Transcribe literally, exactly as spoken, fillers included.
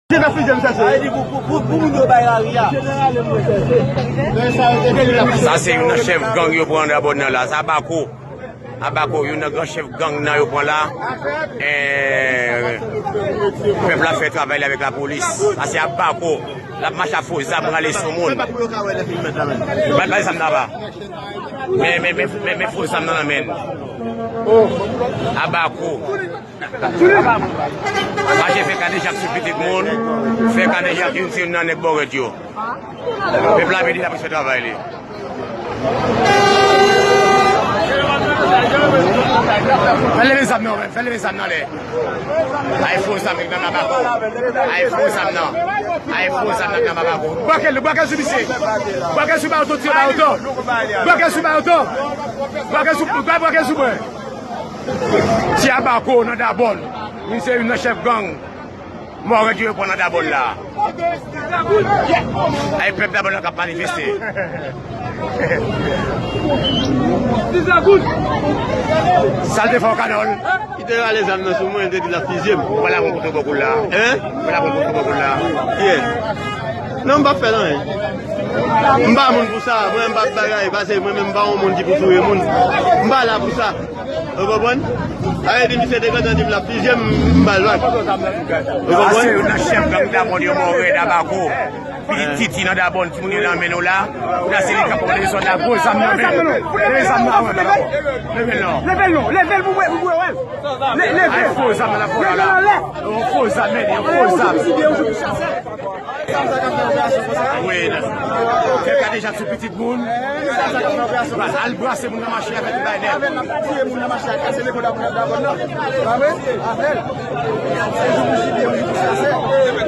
Sa di pou, pou, pou, pou moun yo bay lari a. Sa se youn nan chèf gang yo pran nan Dabòn nan la. Sa Bako. Abako, youn nan gran chèf gang nan yo pran la. Eh, pèp la fè travay li avèk lapolis. Sa se Abako. L ap mache ak fo zam rale sou moun. Bat, bat zam nan ba. Men, men, men, men, men fo zam nan nan men l. Abako. Mache fè kadejak sou pitit moun. Fè kadejak youn sou youn nan nèg bò rèd yo. Pèp la vle di lapolis fè travay li. Fè leve zam nan, fè leve zam nan lè. Ay fo zam nan Bako. Ay fo zam nan. Ay fo zam nan Bako. Bwake l, bwake l sou misye. Bwake l sou Bayoto, tire Bayoto. Bwake l sou Bayoto. Bwake l sou, bwake l sou mwen. Ti Abako nan Dabòn. Misye youn nan chèf gang. Mò rèd yo pran nan Dabòn la. Ay pèp Dabòn la k ap manifeste. Sa l te fè w, Kanòl? Li te rale zam nan sou mwen, li te di l ap fizye m. Ou pa la bon kote bò koul la. Hein? Ou pa la bon kote bò koul la. Yeah. Non, m p ap fè l anyen. M pa moun pou sa. Mwen, m p ap bagay. Pase mwen menm, m pa yon moun ki pou touye moun. M pa la pou sa. Ou konprann? Sa vle di misye te gentan di m l ap fizye m, m ba l bak. Ou konprann? Sa se youn nan chèf gang Dabòn yo, mò rèd Abako. Pitit Titi nan Dabòn, timoun yo nan men nou la. Ou la se li k ap pran lezòd la, gwo zam nan men l. Leve zam nan, leve l non. Leve l non, leve l pou mwen, pou mwen wè l. Leve l. Ay fo zam nan la, fo la. Yon fo zam, men, yon fo zam. Wi, fè kadejak sou pitit moun. Al brase moun nan mache avèk bagay nèt. Avèl n ap tiye moun nan mache ak kase lekòl apre nan Dabòn nan. Pa vre? Avèl. Se jou pou jibye, yon jou pou chase.